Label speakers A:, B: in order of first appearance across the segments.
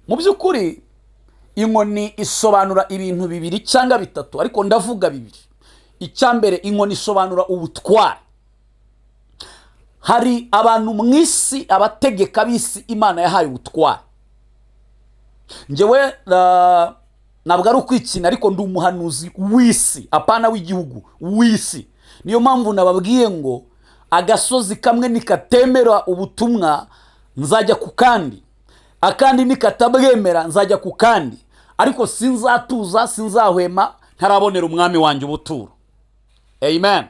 A: Mu by'ukuri inkoni isobanura ibintu bibiri cyangwa bitatu, ariko ndavuga bibiri. Icya mbere, inkoni isobanura ubutware. Hari abantu mu isi, abategeka b'isi, Imana yahaye ubutware. Ngewe ntabwo ari ukwikina, ariko ndi umuhanuzi w'isi, apana w'igihugu, w'isi. Niyo mpamvu nababwiye ngo agasozi kamwe nikatemera ubutumwa nzajya ku kandi, akandi nikatabwemera nzajya ku kandi, ariko sinzatuza, sinzahwema ntarabonera umwami wanjye ubuturo. Amen.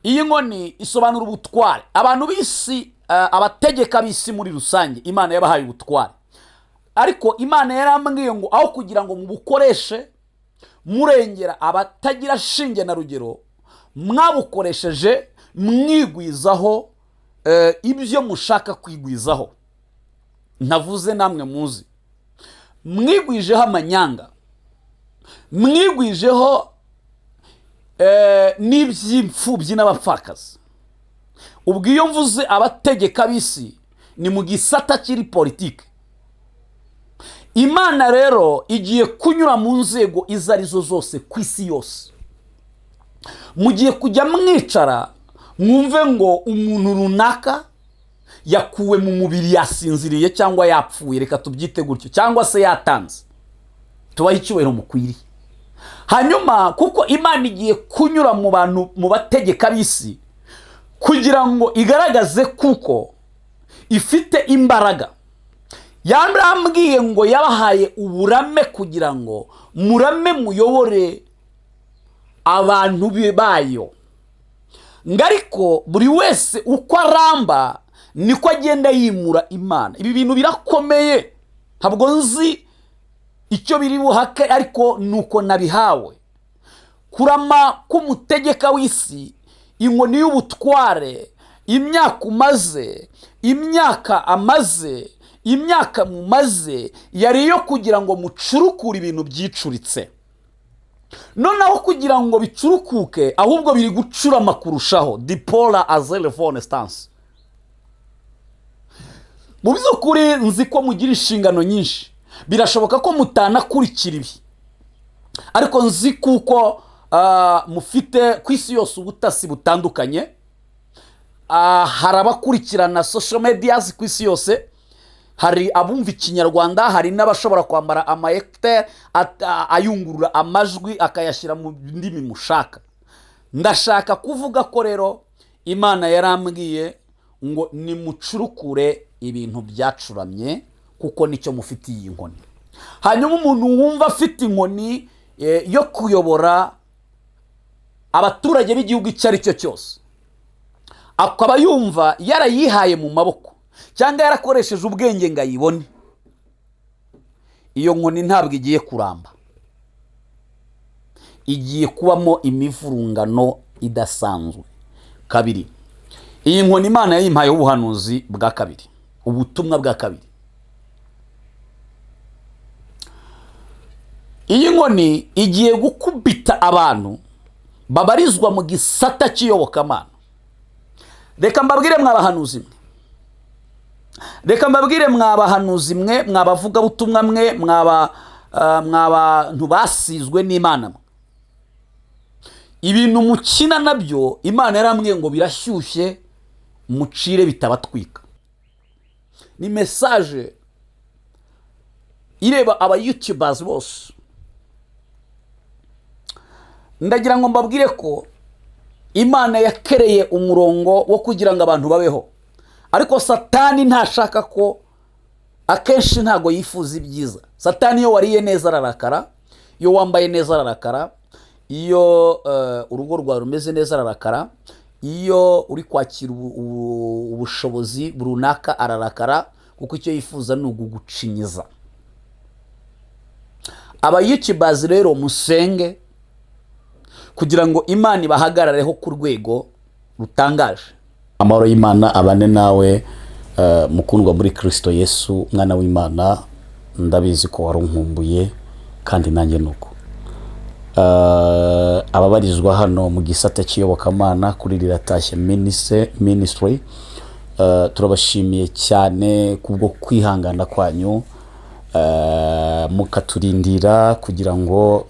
A: Iyi nkoni isobanura ubutware. Abantu b'isi, abategeka b'isi muri rusange, Imana yabahaye ubutware, ariko Imana yarambwiye ngo aho kugira ngo mubukoreshe murengera abatagira shinge na rugero, mwabukoresheje mwigwizaho ibyo mushaka kwigwizaho, ntavuze namwe muzi. Mwigwijeho amanyanga, mwigwijeho n'iby'imfubyi n'abapfakazi. Ubwo iyo mvuze abategeka b'isi, ni mu gisata kiri politike. Imana rero igiye kunyura mu nzego izo arizo zose ku isi yose. Mugiye kujya mwicara mwumve ngo umuntu runaka yakuwe mu mubiri, yasinziriye cyangwa yapfuye, reka tubyite gutyo, cyangwa se yatanze. Tubahe icyubahiro mukwiriye. Hanyuma kuko Imana igiye kunyura mu bantu, mu bategeka b'isi, kugira ngo igaragaze kuko ifite imbaraga. Yarambwiye ngo yabahaye uburame kugira ngo murame, muyobore abantu bayo, ngo ariko buri wese uko aramba niko agenda yimura Imana. Ibi bintu birakomeye, ntabwo nzi icyo biri buhake, ariko ni uko nabihawe. Kurama k'umutegeka w'isi, inkoni y'ubutware, imyaka umaze, imyaka amaze, imyaka mumaze yari iyo kugira ngo mucurukure ibintu byicuritse. Noneho kugira ngo bicurukuke, ahubwo biri gucurama kurushaho. Dipora azelefone sitansi. Mu by'ukuri nzi ko mugira inshingano nyinshi, birashoboka ko mutanakurikira ibi, ariko nzi kuko mufite ku isi yose ubutasi butandukanye. Hari abakurikirana social medias ku isi yose, hari abumva Ikinyarwanda, hari n'abashobora kwambara ama écouteurs ayungurura amajwi akayashyira mu ndimi mushaka. Ndashaka kuvuga ko rero Imana yarambwiye ngo nimucurukure ibintu byacuramye, kuko nicyo mufitiye iyi nkoni. Hanyuma umuntu wumva afite inkoni yo kuyobora abaturage b'igihugu icyo ari cyo cyose, akaba yumva yarayihaye mu maboko cyangwa yarakoresheje ubwenge ngo ayibone, iyo nkoni ntabwo igiye kuramba, igiye kubamo imivurungano idasanzwe. Kabiri, iyi nkoni Imana yayimpayeho ubuhanuzi bwa kabiri, ubutumwa bwa kabiri. Iyi nkoni igiye gukubita abantu babarizwa mu gisata cy'iyobokamana. Reka mbabwire mwabahanuzi mwe, reka mbabwire mwabahanuzi mwe, mwabavugabutumwa mwe, mwabantu basizwe n'Imana mwe, ibintu mukina nabyo Imana yarambwiye ngo birashyushye, mucire bitabatwika. Ni message ireba aba YouTubers bose. Ndagira ngo mbabwire ko Imana yakereye umurongo wo kugira ngo abantu babeho, ariko Satani ntashaka ko, akenshi ntabwo yifuza ibyiza. Satani iyo wariye neza ararakara, iyo wambaye neza ararakara, iyo urugo rwawe rumeze neza ararakara, iyo uri kwakira ubushobozi runaka ararakara, kuko icyo yifuza ni ugugucinyiza. Aba YouTubers rero, musenge kugira ngo Imana ibahagarareho ku rwego rutangaje. Amahoro y'Imana abane nawe, mukundwa muri Kirisito Yesu, mwana w'Imana. Ndabizi ko wari unkumbuye, kandi nanjye ni uko. Ababarizwa hano mu gisata cy'iyobokamana kuri Riratashye Ministry, turabashimiye cyane kubwo kwihangana kwanyu. Mukaturindira kugira ngo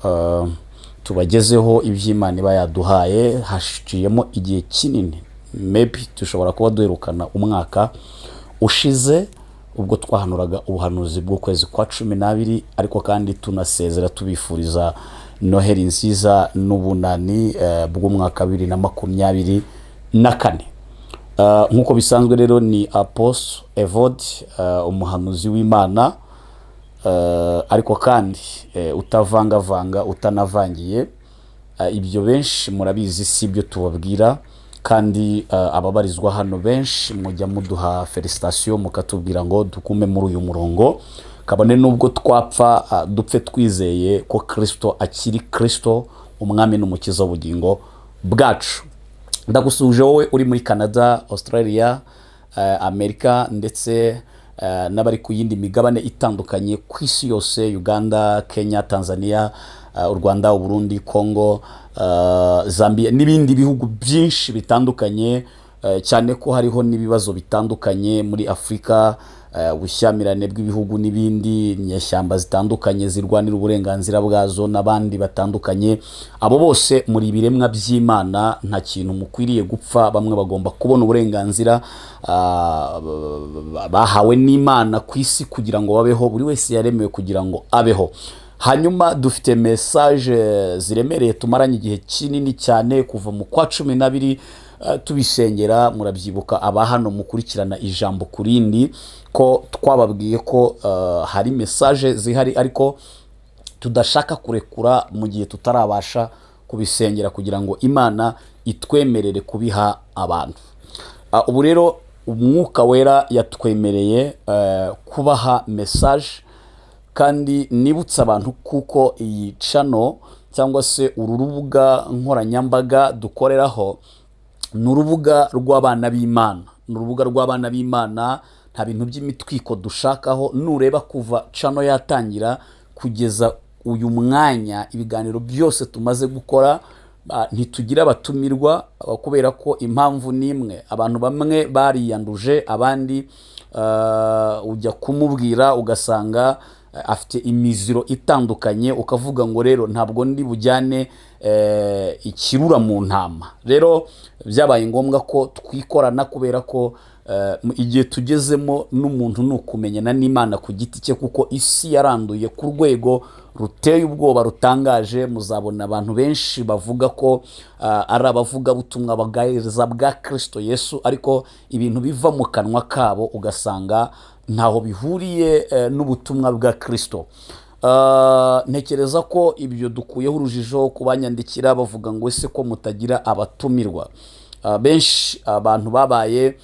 A: tubagezeho iby'Imana iba yaduhaye. Haciyemo igihe kinini, maybe dushobora kuba duherukana umwaka ushize ubwo twahanuraga ubuhanuzi bw'ukwezi kwa 12, ariko kandi tunasezera tubifuriza Noheli nziza n'ubunani bw'umwaka 2024. Nk'uko bisanzwe rero ni Apostle Evode, umuhanuzi w'Imana, ariko kandi utavangavanga, utanavangiye. Ibyo benshi murabizi, si ibyo tubabwira. Kandi ababarizwa hano benshi mujya muduha félicitations, mukatubwira ngo dukume muri uyu murongo, kabone n'ubwo twapfa, dupfe twizeye ko Kirisito akiri Kirisito, umwami n'umukiza w'ubugingo bwacu. Ndagusuhuje wowe uri muri Canada, Australia, Amerika, ndetse n'abari ku yindi migabane itandukanye ku isi yose: Uganda, Kenya, Tanzania, u Rwanda, Uburundi, Congo, Zambia n'ibindi bihugu byinshi bitandukanye, cyane ko hariho n'ibibazo bitandukanye muri Afurika, ubushyamirane bw'ibihugu n'ibindi, inyeshyamba zitandukanye zirwanira uburenganzira bwazo n'abandi batandukanye. Abo bose muri ibiremwa by'Imana, nta kintu mukwiriye gupfa. Bamwe bagomba kubona uburenganzira bahawe n'Imana ku isi kugira ngo babeho. Buri wese yaremewe kugira ngo abeho. Hanyuma dufite message ziremereye tumaranye igihe kinini cyane kuva mu kwa 12 tubisengera. Murabyibuka, aba hano mukurikirana ijambo ku rindi, ko twababwiye ko hari message zihari ariko tudashaka kurekura mu gihe tutarabasha kubisengera kugira ngo Imana itwemerere kubiha abantu. Ubu rero Umwuka Wera yatwemereye kubaha message. Kandi nibutsa abantu kuko iyi channel cyangwa se uru rubuga nkoranyambaga dukoreraho ni urubuga rw'abana b'Imana, ni urubuga rw'abana b'Imana. Nta bintu by'imitwiko dushakaho. Nureba kuva channel yatangira kugeza uyu mwanya, ibiganiro byose tumaze gukora, ntitugira abatumirwa, kubera ko impamvu ni imwe: abantu bamwe bariyanduje, abandi ujya kumubwira ugasanga afite imiziro itandukanye, ukavuga ngo rero ntabwo ndi bujyane ikirura mu ntama. Rero byabaye ngombwa ko twikorana, kubera ko igihe tugezemo n'umuntu ni ukumenyana n'Imana ku giti cye, kuko isi yaranduye ku rwego ruteye ubwoba, rutangaje. Muzabona abantu benshi bavuga ko ari abavugabutumwa bwiza bwa Kirisito Yesu, ariko ibintu biva mu kanwa kabo ugasanga ntaho bihuriye n'ubutumwa bwa Kirisito. Ntekereza ko ibyo dukuyeho urujijo ku banyandikira bavuga ngo ese ko mutagira abatumirwa? Benshi abantu babaye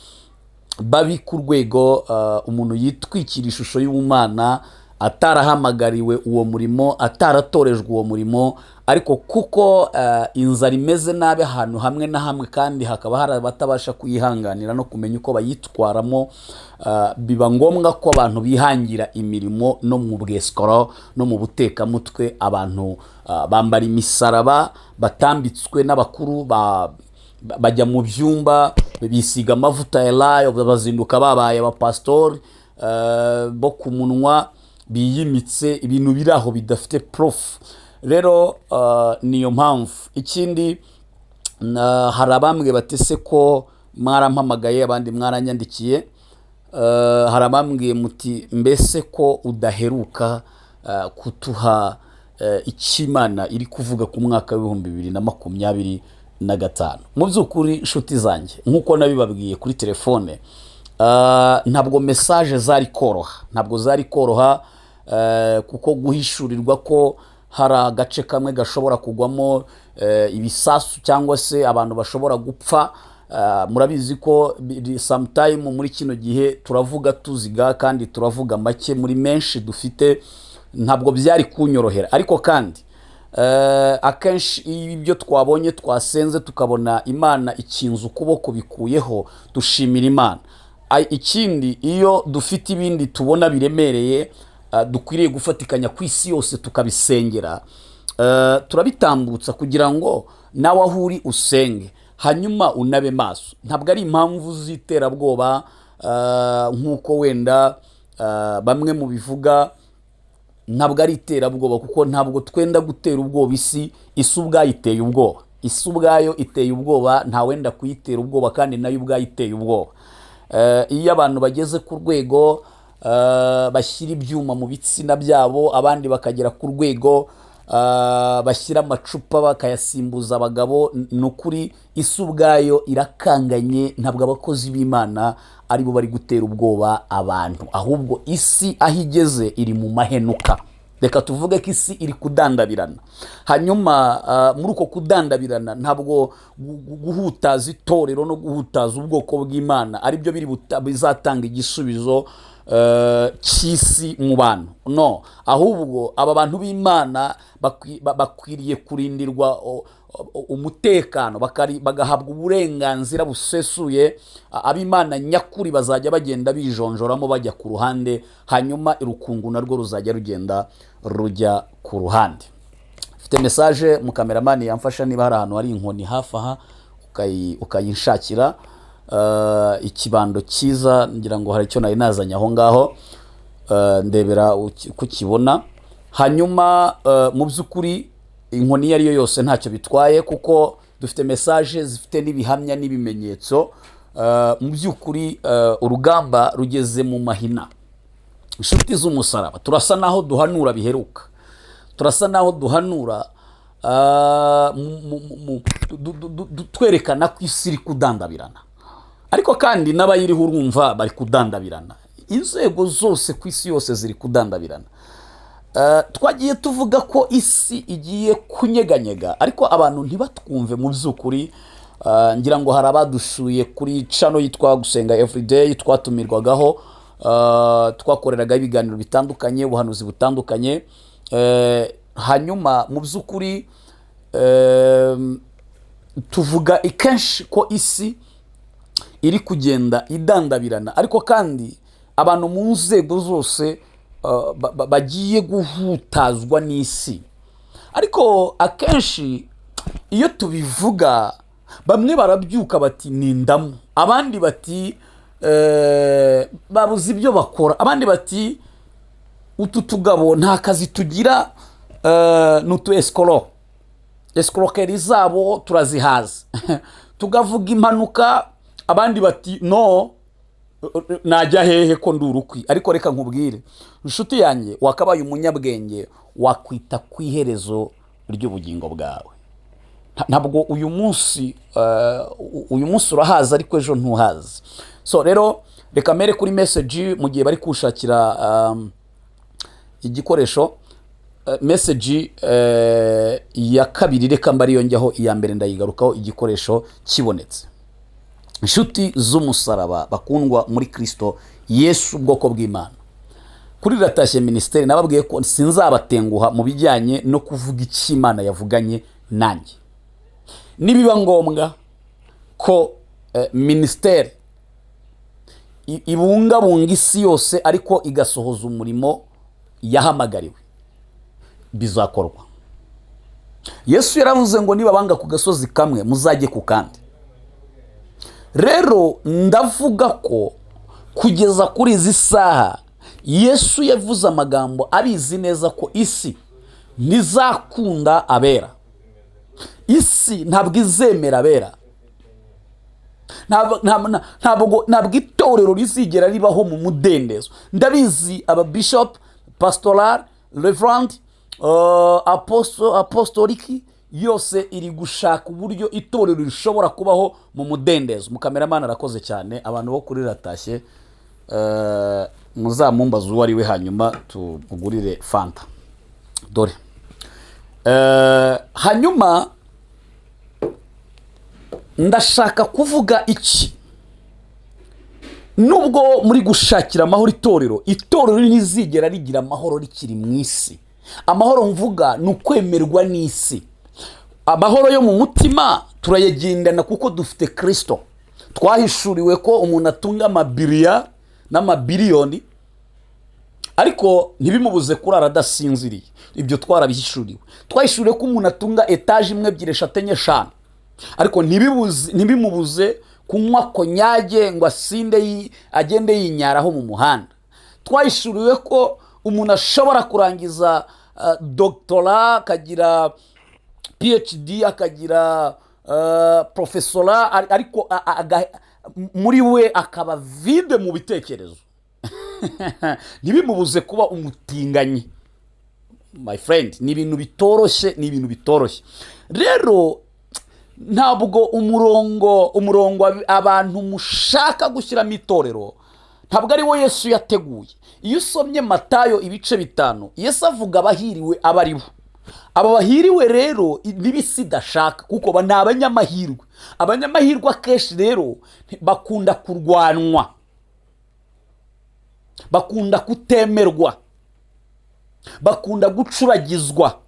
A: babi ku rwego umuntu yitwikira ishusho y'ubumana atarahamagariwe uwo murimo, ataratorejwe uwo murimo, ariko kuko inzara imeze nabi ahantu hamwe na hamwe, kandi hakaba hari abatabasha kuyihanganira no kumenya uko bayitwaramo, biba ngombwa ko abantu bihangira imirimo no mu bwesikoro no mu butekamutwe. Abantu bambara imisaraba batambitswe n'abakuru bajya mu byumba, bisiga amavuta ya elayo, bazinduka babaye abapasitori bo ku munwa biyimitse, ibintu biri aho bidafite proof. Rero niyo mpamvu. Ikindi, hari abambwe batese ko mwarampamagaye, abandi mwaranyandikiye. Hari abambwiye muti: "Mbese ko udaheruka kutuha icyo Imana iri kuvuga ku mwaka w'2025?" Mu by'ukuri, inshuti zanjye, nk'uko nabibabwiye kuri telefone, ntabwo message zari koroha, ntabwo zari koroha, kuko guhishurirwa ko hari agace kamwe gashobora kugwamo ibisasu cyangwa se abantu bashobora gupfa. Murabizi ko sometime muri kino gihe turavuga tuziga kandi turavuga make muri menshi dufite. Ntabwo byari kunyorohera, ariko kandi akenshi iyo ibyo twabonye, twasenze, tukabona Imana ikinze ukuboko bikuyeho, dushimira Imana. Ikindi, iyo dufite ibindi tubona biremereye dukwiriye gufatikanya ku isi yose tukabisengera, turabitambutsa kugira ngo nawe aho uri usenge, hanyuma unabe maso. Ntabwo ari impamvu z'iterabwoba nk'uko wenda bamwe mu bivuga. Ntabwo ari iterabwoba, kuko ntabwo twenda gutera ubwoba isi. Isi ubwayo iteye ubwoba, isi ubwayo iteye ubwoba, ntawenda kuyitera ubwoba, kandi nayo ubwayo iteye ubwoba. Iyo abantu bageze ku rwego bashyira ibyuma mu bitsina byabo, abandi bakagera ku rwego bashyira amacupa bakayasimbuza abagabo, ni ukuri isi ubwayo irakanganye. Ntabwo abakozi b'Imana aribo bari gutera ubwoba abantu, ahubwo isi aho igeze iri mu mahenuka. Reka tuvuge ko isi iri kudandabirana. Hanyuma muri uko kudandabirana, ntabwo guhutaza itorero no guhutaza ubwoko bw'Imana aribyo biri bizatanga igisubizo cy'isi mu bantu. No, ahubwo aba bantu b'Imana bakwiriye kurindirwa umutekano, bagahabwa uburenganzira busesuye. Ab'Imana nyakuri bazajya bagenda bijonjoramo bajya ku ruhande, hanyuma urukungu narwo ruzajya rugenda rujya ku ruhande. Mfite message, mukameramani yamfasha niba hari ahantu hari inkoni hafi aha ukayinshakira. Ikibando cyiza, ngira ngo hari icyo nari nazanye aho ngaho. Ndebera kukibona. Hanyuma mu by'ukuri inkoni iyo ari yo yose ntacyo bitwaye, kuko dufite message zifite n'ibihamya n'ibimenyetso. Mu by'ukuri urugamba rugeze mu mahina. Inshuti z'umusaraba, turasa naho duhanura biheruka, turasa naho duhanura twerekana ko isi iri kudandabirana, ariko kandi n'abayiriho urumva bari kudandabirana. Inzego zose ku isi yose ziri kudandabirana. Twagiye tuvuga ko isi igiye kunyeganyega, ariko abantu ntibatwumve. Mu by'ukuri ngira ngo hari abadushuye kuri channel yitwa Gusenga Everyday, twatumirwagaho, twakoreragaho ibiganiro bitandukanye, ubuhanuzi butandukanye. Hanyuma mu by'ukuri tuvuga kenshi ko isi iri kugenda idandabirana, ariko kandi abantu mu nzego zose bagiye guhutazwa n'isi. Ariko akenshi iyo tubivuga, bamwe barabyuka bati ni indamu, abandi bati babuze ibyo bakora, abandi bati utu tugabo nta kazi tugira, ni utu escrocs, escroquerie zabo turazihaza. Tugavuga impanuka, abandi bati no najya hehe ko ndi urukwi? Ariko reka nkubwire, inshuti yanjye, wakabaye umunyabwenge, wakwita ku iherezo ry'ubugingo bwawe. Ntabwo uyu munsi urahaza, ariko ejo ntuhazi. So rero reka mere kuri message mu gihe bari kushakira igikoresho. Message ya kabiri reka mba ariyo njyaho, iya mbere ndayigarukaho igikoresho kibonetse. Inshuti z'umusaraba bakundwa muri Kirisito Yesu, ubwoko bw'Imana kuri Riratashye Minisiteri, nababwiye ko sinzabatenguha mu bijyanye no kuvuga icyo Imana yavuganye nanjye. Nibiba ngombwa ko minisiteri ibungabunga isi yose ariko igasohoza umurimo yahamagariwe, bizakorwa. Yesu yaravuze ngo nibabanga ku gasozi kamwe muzajye ku kandi. Rero ndavuga ko kugeza kuri izi saha Yesu yavuze amagambo abizi neza ko isi ntizakunda abera, isi ntabwo izemera abera. Ntabwo itorero rizigera ribaho mu mudendezo. Ndabizi, aba bishop, pastoral, reverend, apostoliki yose iri gushaka uburyo itorero rishobora kubaho mu mudendezo. Mukameramani arakoze cyane. Abantu bo kuri Ratashye, muzamumbaze uwo ari we, hanyuma tumugurire Fanta. Dore hanyuma ndashaka kuvuga iki? Nubwo muri gushakira amahoro itorero, itorero ntizigera rigira amahoro rikiri mu isi. Amahoro mvuga ni ukwemerwa n'isi. Amahoro yo mu mutima turayagendana kuko dufite Kirisito. Twahishuriwe ko umuntu atunga amabiriya n'amabiliyoni, ariko ntibimubuze kurara adasinziriye. Ibyo twarabihishuriwe. Twahishuriwe ko umuntu atunga etaje imwe, ebyiri, eshatu, enye, eshanu, ariko ntibimubuze kunywa konyage ngo asinde, agende yinyaraho mu muhanda. Twahishuriwe ko Umuntu ashobora kurangiza doctorat, akagira PhD, akagira professorat, ariko muri we akaba vide mu bitekerezo, ntibimubuze kuba umutinganyi. My friend, ni ibintu bitoroshye, ni ibintu bitoroshye. Rero ntabwo umurongo abantu mushaka gushyiramo itorero ntabwo ari wo Yesu yateguye. Iyo usomye Matayo ibice 5, Yesu avuga abahiriwe aba ari bo. Aba bahiriwe rero n'ibisi idashaka, kuko ni abanyamahirwe. Abanyamahirwe akenshi rero bakunda kurwanwa, bakunda kutemerwa, bakunda gucuragizwa,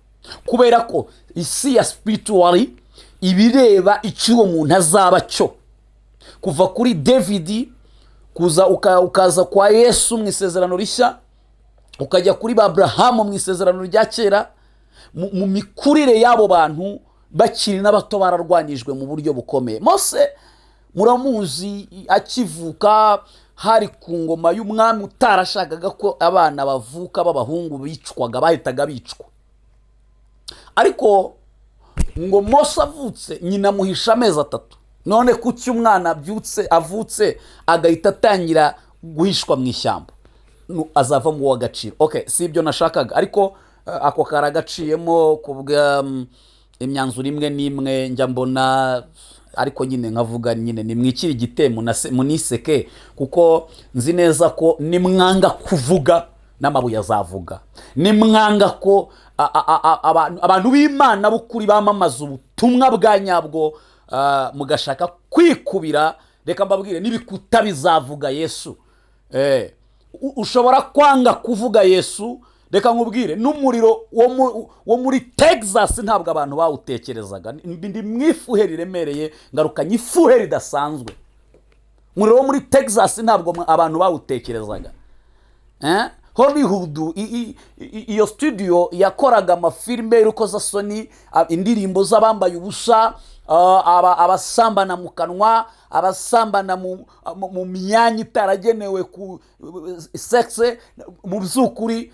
A: kubera ko isi ya spiritual ibireba icyo uwo muntu azaba cyo. Kuva kuri David kuza ukaza kwa Yesu mu Isezerano Rishya, ukajya kuri ba Aburahamu mu Isezerano rya Kera, mu mikurire y'abo bantu bakiri n'abato bararwanyijwe mu buryo bukomeye. Mose muramuzi, akivuka hari ku ngoma y'umwami utarashakaga ko abana bavuka b'abahungu bicwaga, bahitaga bicwa. Ariko ngo Mose avutse, nyina amuhisha amezi 3. None kuki umwana abyutse, avutse, agahita atangira guhishwa mu ishyamba? Azavamo uw'agaciro. Okay, si ibyo nashakaga, ariko ako karagaciyemo kubwa imyanzuro imwe n'imwe njya mbona. Ariko nyine nkavuga nyine nimwikire igitemo, muniseke, kuko nzi neza ko nimwanga kuvuga n'amabuye azavuga. Nimwanga ko abantu b'Imana b'ukuri bamamaza ubutumwa bwa nyabwo, mugashaka kwikubira, reka mbabwire, n'ibikuta bizavuga Yesu. Ushobora kwanga kuvuga Yesu. Reka nkubwire, n'umuriro wo muri Texas ntabwo abantu bawutekerezaga. Ndi mu ifuhe riremereye, ngarukanye ifuhe ridasanzwe. Umuriro wo muri Texas ntabwo abantu bawutekerezaga. Hollywood, iyo studio yakoraga amafilime y'urukozasoni, indirimbo z'abambaye ubusa, abasambana mu kanwa, abasambana mu myanya itaragenewe ku sexe. Mu by'ukuri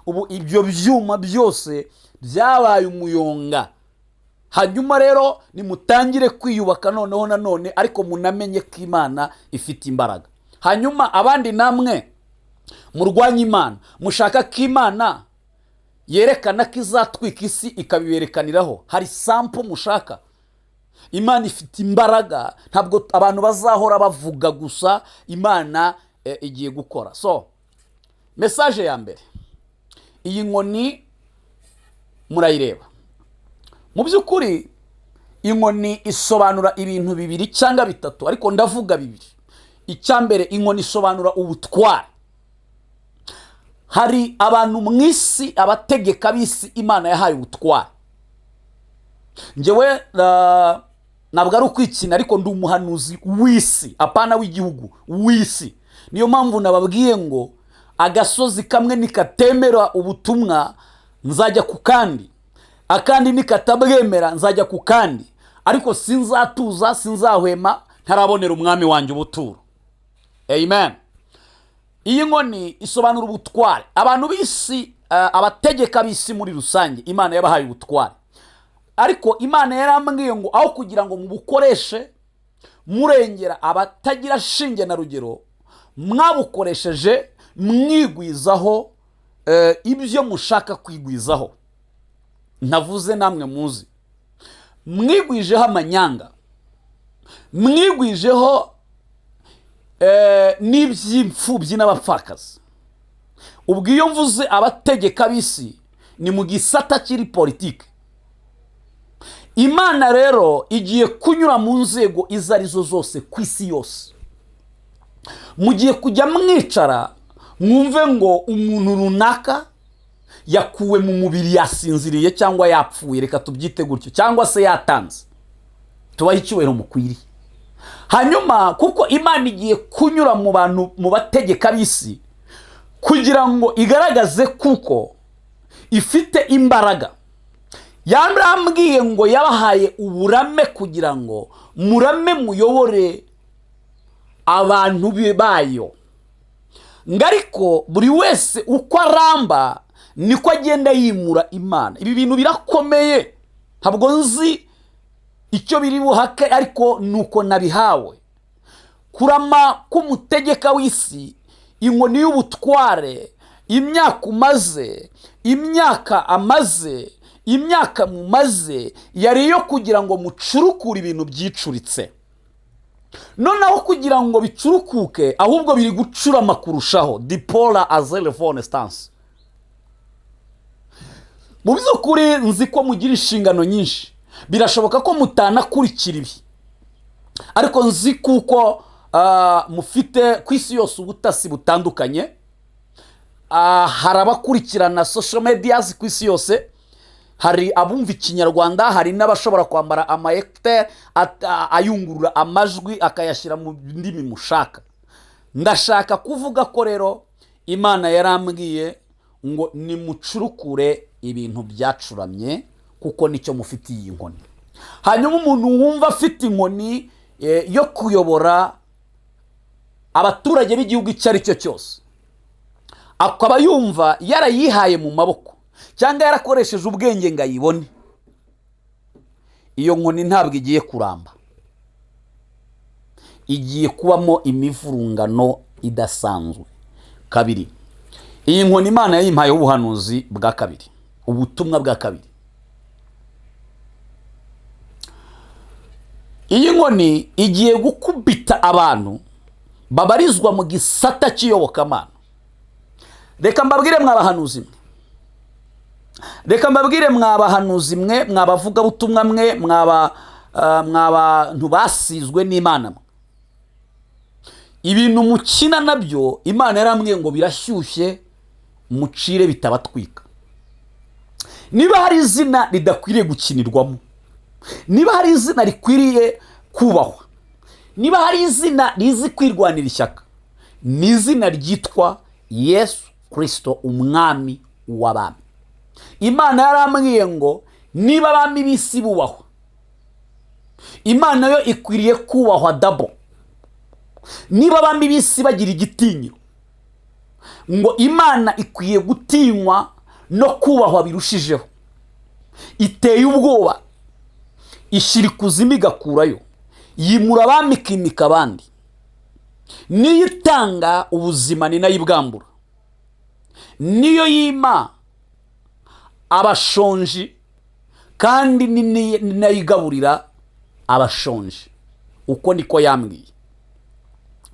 A: ubu ibyo byuma byose byabaye umuyonga. Hanyuma rero nimutangire kwiyubaka noneho nanone, ariko munamenye ko Imana ifite imbaraga. Hanyuma abandi namwe murwanye Imana, mushaka ko Imana yerekana ko izatwika isi ikabiberekaniraho, hari sample mushaka. Imana ifite imbaraga, ntabwo abantu bazahora bavuga gusa. Imana igiye gukora. So message ya mbere, iyi nkoni murayireba. Mu by'ukuri inkoni isobanura ibintu bibiri cyangwa bitatu, ariko ndavuga bibiri. Icya mbere, inkoni isobanura ubutware. Hari abantu mu isi, abategeka b'isi, Imana yahaye ubutware. Ngewe ntabwo ari ukwikina, ariko ndi umuhanuzi w'isi, apana w'igihugu, w'isi. Niyo mpamvu nababwiye ngo agasozi kamwe nikatemera ubutumwa nzajya ku kandi, akandi nikatabwemera nzajya ku kandi, ariko sinzatuza, sinzahwema ntarabonera umwami wanjye ubuturo. Amen. Iyi nkoni isobanura ubutware. Abantu b'isi, abategeka b'isi muri rusange, Imana yabahaye ubutware. Ariko Imana yarambwiye ngo aho kugira ngo mubukoreshe murengera abatagira shinge na rugero, mwabukoresheje mwigwizaho ibyo mushaka kwigwizaho, ntavuze namwe muzi. Mwigwijeho amanyanga, mwigwijeho n'iby'imfubyi n'abapfakazi. Ubwo iyo mvuze abategeka b'isi ni mu gisata kiri politike. Imana rero igiye kunyura mu nzego izo arizo zose ku isi yose. Mugiye kujya mwicara mwumve ngo umuntu runaka yakuwe mu mubiri, yasinziriye cyangwa yapfuye, reka tubyite gutyo, cyangwa se yatanze. Tubahe icyubahiro mukwiriye. Hanyuma kuko Imana igiye kunyura mu bantu, mu bategeka b'isi, kugira ngo igaragaze kuko ifite imbaraga. Yarambwiye ngo yabahaye uburame kugira ngo murame, muyobore abantu bayo. Ngo ariko buri wese uko aramba niko agenda yimura Imana. Ibi bintu birakomeye, ntabwo nzi icyo biri buhake, ariko nuko nabihawe. Kurama k'umutegeka w'isi, inkoni y'ubutware, imyaka umaze, imyaka amaze, imyaka mumaze yari iyo kugira ngo mucurukure ibintu byicuritse. Noneho kugira ngo bicurukuke, ahubwo biri gucurama kurushaho. Dipora azelefone sitansi. Mu by'ukuri nzi ko mugira inshingano nyinshi, birashoboka ko mutanakurikira ibi, ariko nzi kuko mufite ku isi yose ubutasi butandukanye. Hari abakurikirana social medias ku isi yose, hari abumva Ikinyarwanda, hari n'abashobora kwambara ama écouteurs ayungurura amajwi akayashyira mu ndimi mushaka. Ndashaka kuvuga ko rero Imana yarambwiye ngo nimucurukure ibintu byacuramye, kuko nicyo mufitiye iyi nkoni. Hanyuma umuntu wumva afite inkoni yo kuyobora abaturage b'igihugu icyo ari cyo cyose, akaba yumva yarayihaye mu maboko cyangwa yarakoresheje ubwenge ngo ayibone, iyo nkoni ntabwo igiye kuramba, igiye kubamo imivurungano idasanzwe. Kabiri, iyi nkoni Imana yayimpayeho ubuhanuzi bwa kabiri, ubutumwa bwa kabiri. Iyi nkoni igiye gukubita abantu babarizwa mu gisata cy'iyobokamana. Reka mbabwire mwabahanuzi mwe, reka mbabwire mwabahanuzi mwe, mwabavugabutumwa mwe, mwabantu basizwe n'Imana mwe, ibintu mukina nabyo Imana yarambwiye ngo birashyushye, mucire bitabatwika. Niba hari izina ridakwiriye gukinirwamo, niba hari izina rikwiriye kubahwa, niba hari izina rizi kwirwanira ishyaka, ni izina ryitwa Yesu Kirisito, umwami w'abami. Imana yarambwiye ngo niba abami b'isi bubahwa, Imana yo ikwiriye kubahwa double. Niba abami b'isi bagira igitinyiro, ngo Imana ikwiye gutinywa no kubahwa birushijeho. Iteye ubwoba, ishyira ikuzimu igakurayo, yimura abami ikimika abandi, niyo itanga ubuzima ni nayo ibwambura, niyo yima abashonji kandi ni nayo igaburira abashonji. Uko niko yambwiye.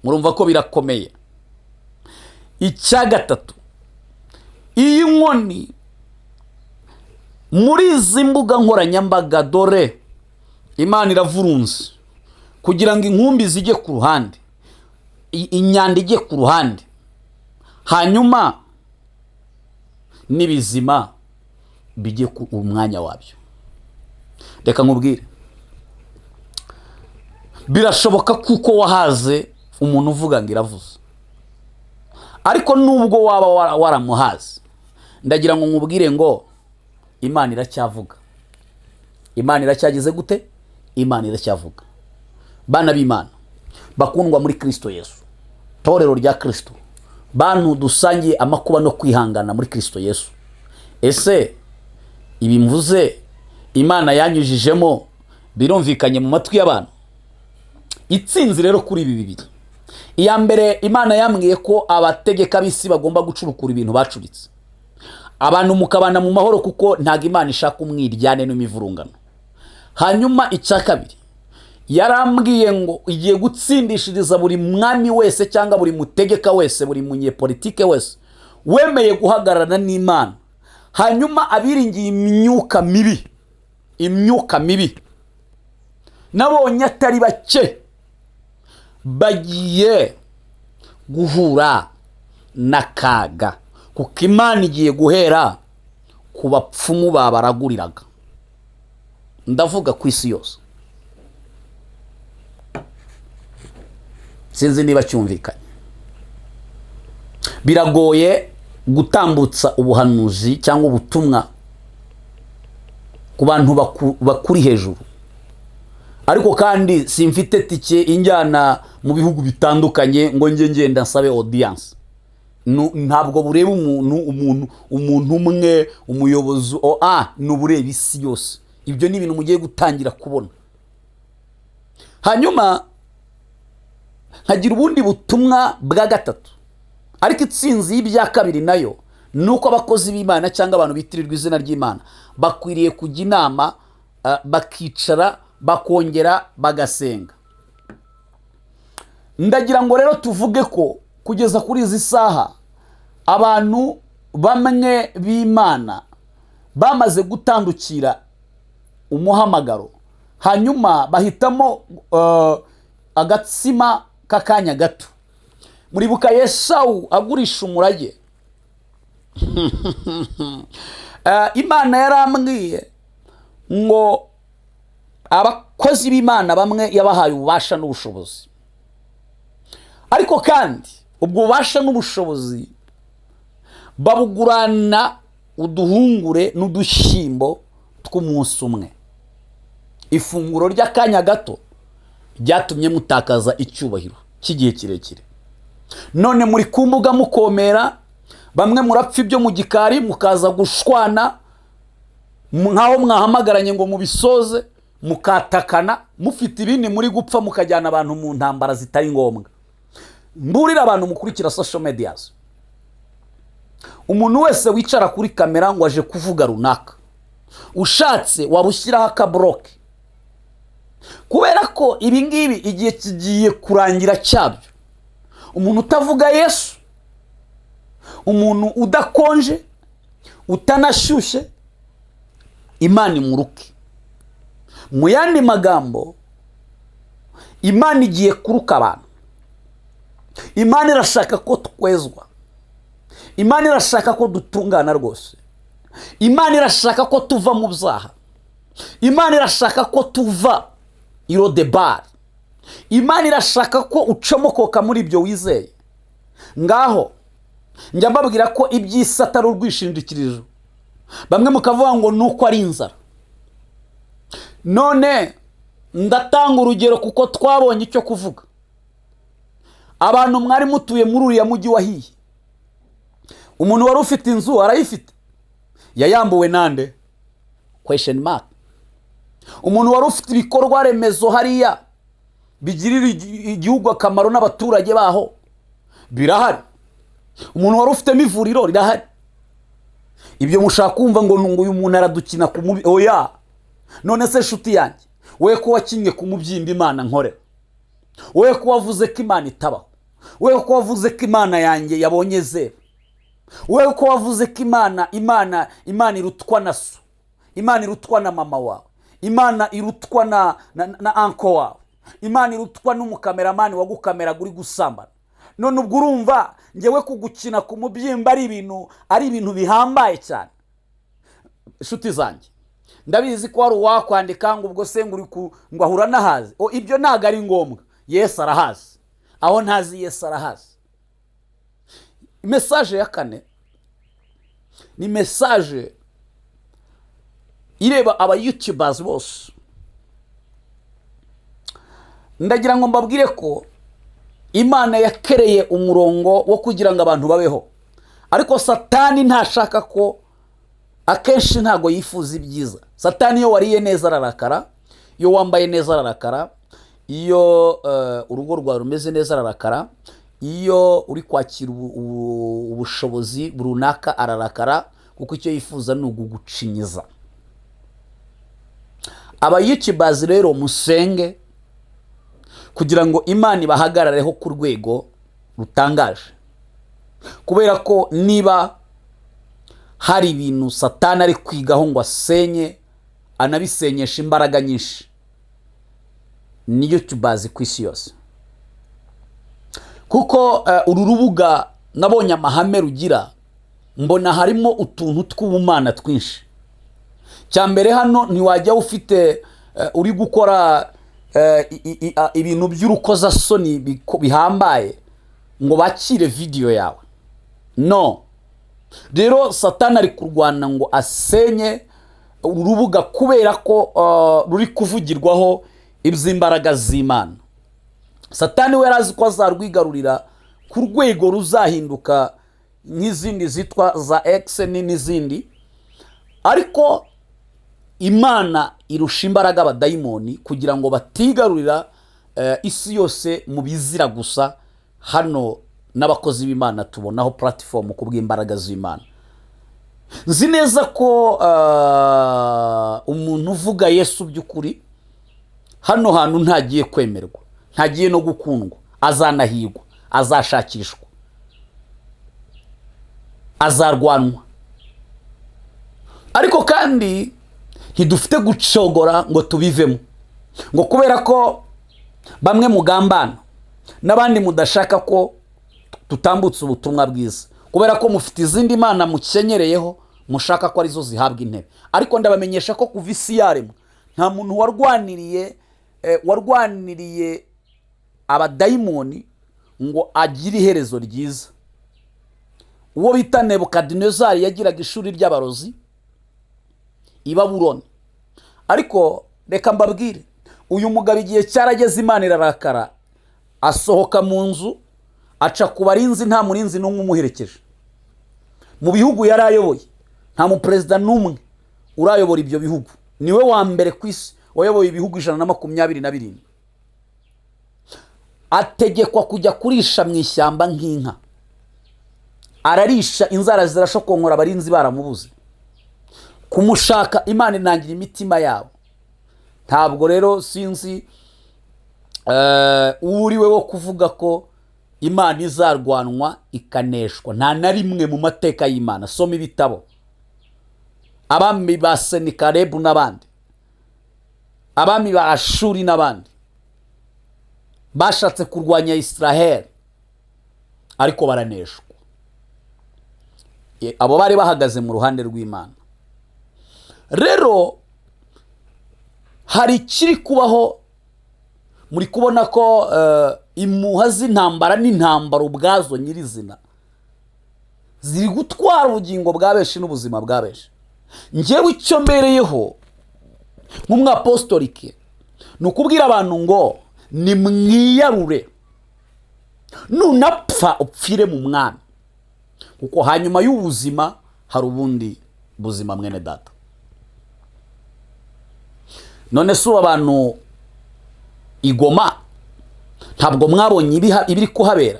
A: Murumva ko birakomeye. Icya gatatu, iyi nkoni muri izi mbuga nkoranyambaga, dore Imana iravurunze kugira ngo inkumbi zijye ku ruhande, inyanda ijye ku ruhande, hanyuma n'ibizima bijye ku mwanya wabyo. Reka nkubwire, birashoboka kuko wahaze umuntu uvuga ngo iravuze, ariko nubwo waba waramuhaze, ndagira ngo nkubwire ngo Imana iracyavuga. Imana iracyagize gute? Imana iracyavuga. Bana b'Imana bakundwa muri Kristo Yesu, torero rya Kristo, bantu dusangiye amakuba no kwihangana muri Kristo Yesu, ese ibi mvuze Imana yanyujijemo birumvikanye mu matwi y'abantu? Itsinzi rero kuri ibi bibiri, iya mbere, Imana yambwiye ko abategeka b'isi bagomba gucurukura ibintu bacuritse, abantu mukabana mu mahoro, kuko ntabwo Imana ishaka umwiryane n'imivurungano. Hanyuma icya kabiri, yarambwiye ngo igiye gutsindishiriza buri mwami wese cyangwa buri mutegeka wese, buri munyepolitike wese wemeye guhagararana n'Imana. Hanyuma abiringiye imyuka mibi, imyuka mibi nabonye atari bake bagiye guhura n'akaga, kuko Imana igiye guhera ku bapfumu babaraguriraga. Ndavuga ku isi yose, sinzi niba cyumvikanye. Biragoye gutambutsa ubuhanuzi cyangwa ubutumwa ku bantu bakuri hejuru, ariko kandi simfite tike injyana mu bihugu bitandukanye ngo njye ngenda nsabe audience. Ntabwo bureba umuntu umwe, umuyobozi o a, ni ubureba isi yose. Ibyo ni ibintu mugiye gutangira kubona. Hanyuma nkagira ubundi butumwa bwa gatatu, ariko itsinzi y'ibya kabiri nayo ni uko abakozi b'Imana cyangwa abantu bitirirwa izina ry'Imana bakwiriye kujya inama, bakicara, bakongera bagasenga. Ndagira ngo rero tuvuge ko kugeza kuri izi saha abantu bamwe b'Imana bamaze gutandukira umuhamagaro, hanyuma bahitamo agatsima k'akanya gato. Muribuka Yesawu agurisha umurage. Imana yarambwiye ngo abakozi b'Imana bamwe yabahaye ububasha n'ubushobozi, ariko kandi ubwo bubasha n'ubushobozi babugurana uduhungure n'udushyimbo tw'umunsi umwe. Ifunguro ry'akanya gato ryatumye mutakaza icyubahiro cy'igihe kirekire. None muri ku mbuga mukomera, bamwe murapfa ibyo mu gikari, mukaza gushwana nk'aho mwahamagaranye ngo mubisoze, mukatakana mufite ibindi muri gupfa, mukajyana abantu mu ntambara zitari ngombwa. Mburira abantu mukurikira social medias, umuntu wese wicara kuri kamera ngo aje kuvuga runaka, ushatse waba ushyiraho akaboroke, kubera ko ibi ngibi igihe kigiye kurangira cyabyo. Umuntu utavuga Yesu, umuntu udakonje, utanashyushye, Imana imuruke. Mu yandi magambo, Imana igiye kuruka abantu. Imana irashaka ko twezwa, Imana irashaka ko dutungana rwose, Imana irashaka ko tuva mu byaha, Imana irashaka ko tuva irodebari, Imana irashaka ko ucomokoka muri ibyo wizeye. Ngaho njya mbabwira ko iby'isi atari urwishingikirizo, bamwe mukavuga ngo ni uko ari inzara. None ndatanga urugero kuko twabonye icyo kuvuga. Abantu mwari mutuye muri uriya mujyi wahiye, umuntu wari ufite inzu arayifite, yayambuwe nande? Question mark. Umuntu wari ufite ibikorwa remezo hariya bigirira igihugu akamaro n'abaturage baho birahari, umuntu wari ufitemo ivuriro rirahari. Ibyo mushaka kumva ngo uyu muntu aradukina ku mubi, oya. None se nshuti yanjye, we ko wakinnye ku mubyimba Imana nkorera, we ko wavuze ko Imana itabaho, we ko wavuze ko Imana yanjye yabonye zeru, we ko wavuze ko Imana irutwa na so, Imana irutwa na mama wawe, Imana irutwa na uncle wawe, Imana irutwa n'umukameramani wagukameraga uri gusambana. None ubwo urumva ngewe kugukina ku mubyimba ari ibintu bihambaye cyane? Inshuti zanjye, ndabizi ko hari uwakwandika ngo ubwo se ngo uri ngo ahura n'ahazi. O, ibyo ntabwo ari ngombwa. Yesu arahazi, aho ntazi Yesu arahazi. Message ya kane ni message ireba aba YouTubers bose. Ndagira ngo mbabwire ko Imana yakereye umurongo wo kugira ngo abantu babeho, ariko Satani ntashaka ko, akenshi ntago yifuza ibyiza. Satani iyo wariye neza ararakara, iyo wambaye neza ararakara, iyo urugo rwawe rumeze neza ararakara, iyo uri kwakira ubushobozi runaka ararakara, kuko icyo yifuza ni ugugucinyiza. Aba YouTubers rero musenge kugira ngo Imana ibahagarareho ku rwego rutangaje, kubera ko niba hari ibintu Satani ari kwigaho ngo asenye, anabisenyesha imbaraga nyinshi, ni YouTubers ku isi yose. Kuko uru rubuga nabonye amahame rugira, mbona harimo utuntu tw'ubumana twinshi. Cya mbere, hano ntiwajya ufite uri gukora ibintu by'urukozasoni bihambaye ngo bakire video yawe. No rero Satani ari kurwana ngo asenye uru rubuga, kubera ko ruri kuvugirwaho iby'imbaraga z'Imana. Satani we yari azi ko azarwigarurira ku rwego ruzahinduka. nk'izindi zitwa za X n'izindi. Ariko Imana irusha imbaraga abadayimoni kugira ngo batigarurira isi yose mu bizira gusa. Hano n'abakozi b'Imana tubonaho platform ku bw'imbaraga z'Imana. Nzi neza ko umuntu uvuga Yesu by'ukuri hano hantu ntagiye kwemerwa, ntagiye no gukundwa, azanahigwa, azashakishwa, azarwanwa. Ariko kandi ntidufite gucogora ngo tubivemo, ngo kubera ko bamwe mugambana n'abandi mudashaka ko tutambutse ubutumwa bwiza, kubera ko mufite izindi mana mukenyereyeho, mushaka ko arizo zihabwa intebe. Ariko ndabamenyesha ko kuva isi yaremwa nta muntu warwaniriye abadayimoni ngo agire iherezo ryiza. Uwo bita Nebukadinezari yagiraga ishuri ry'abarozi i Babuloni. Ariko reka mbabwire, uyu mugabo igihe cyarageze Imana irarakara, asohoka mu nzu aca ku barinzi, nta murinzi n'umwe umuherekeje. Mu bihugu yari ayoboye nta muperezida n'umwe urayobora ibyo bihugu, niwe wa mbere ku isi wayoboye ibihugu 127. Ategekwa kujya kurisha mu ishyamba nk'inka, ararisha, inzara zirashokonkora, abarinzi baramubuze kumushaka. Imana inangira imitima yabo. Ntabwo rero sinzi uriwe wo kuvuga ko Imana izarwanwa ikaneshwa. Nta na rimwe mu mateka y'Imana. Soma ibitabo, abami ba Senikarebu n'abandi, abami ba Ashuri n'abandi bashatse kurwanya Israheli, ariko baraneshwa. Abo bari bahagaze mu ruhande rw'Imana. Rero hari ikiri kubaho, muri kubona ko impuha z'intambara n'intambara ubwazo nyirizina ziri gutwara ubugingo bwa benshi n'ubuzima bwa benshi. Njyewe icyo mbereyeho nk'umwapostolike ni ukubwira abantu ngo nimwiyarure, nunapfa upfire mu Mwami, kuko hanyuma y'ubuzima hari ubundi buzima, mwene data. None si ubu abantu igoma ntabwo mwabonye ibiri kuhabera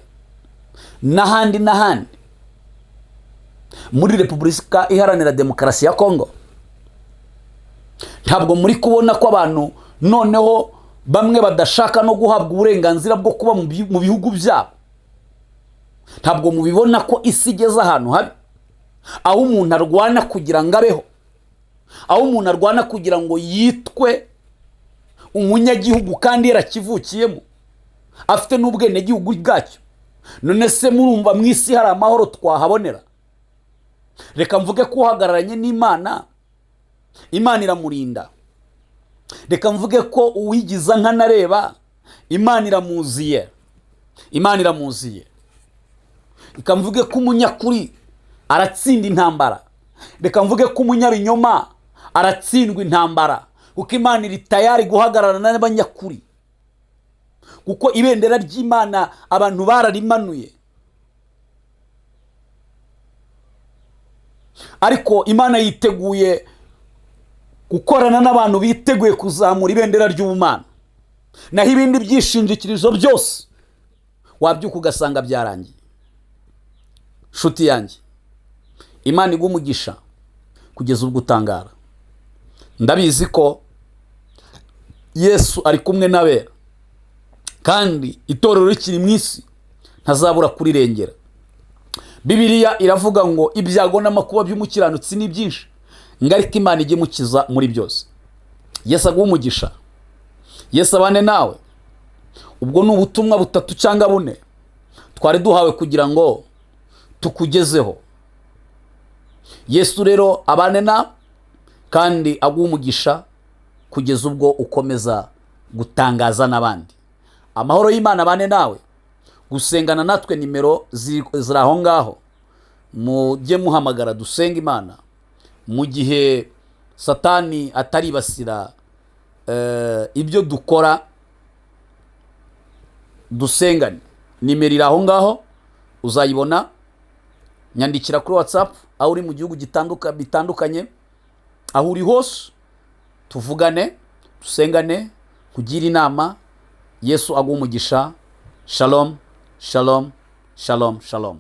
A: n'ahandi n'ahandi muri Repubulika Iharanira Demokarasi ya Kongo? Ntabwo muri kubona ko abantu noneho bamwe badashaka no guhabwa uburenganzira bwo kuba mu bihugu byabo? Ntabwo mubibona ko isi igeze ahantu habi, aho umuntu arwana kugira ngo abeho, aho umuntu arwana kugira ngo yitwe umunyagihugu kandi yarakivukiyemo, afite n'ubwenegihugu bwacyo? None se murumva mu isi hari amahoro twahabonera? Reka mvuge ko uhagararanye n'Imana, Imana iramurinda. Reka mvuge ko uwigiza nkanareba, Imana iramuziye, Imana iramuziye. Reka mvuge ko umunyakuri aratsinda intambara. Reka mvuge ko umunyabinyoma aratsindwa intambara, kuko Imana iri tayari guhagararana n'abanyakuri, kuko ibendera ry'Imana abantu bararimanuye. Ariko Imana yiteguye gukorana n'abantu biteguye kuzamura ibendera ry'ubumana. Naho ibindi byishingikirizo byose wabyuka ugasanga byarangiye. Nshuti yanjye, Imana iguha umugisha kugeza ubwo utangara. Ndabizi ko Yesu ari kumwe n'abera, kandi itorero rikiri mu isi ntazabura kurirengera. Bibiliya iravuga ngo ibyago n'amakuba by'umukiranutsi ni byinshi, ngo ariko Imana ijye imukiza muri byose. Yesu aguhe umugisha, Yesu abane nawe. Ubwo ni ubutumwa butatu cyangwa bune twari duhawe kugira ngo tukugezeho. Yesu rero abane nawe kandi aguhe umugisha kugeza ubwo ukomeza gutangaza n'abandi. Amahoro y'Imana abane nawe. Gusengana natwe nimero ziri aho ngaho, mujye muhamagara dusenga Imana mu gihe Satani ataribasira ibyo dukora. Dusengane, nimero iri aho ngaho uzayibona. Nyandikira kuri WhatsApp aho uri mu gihugu bitandukanye, aho uri hose, tuvugane, dusengane, nkugire inama. Yesu aguha umugisha. Shalom, shalom, shalom, shalom.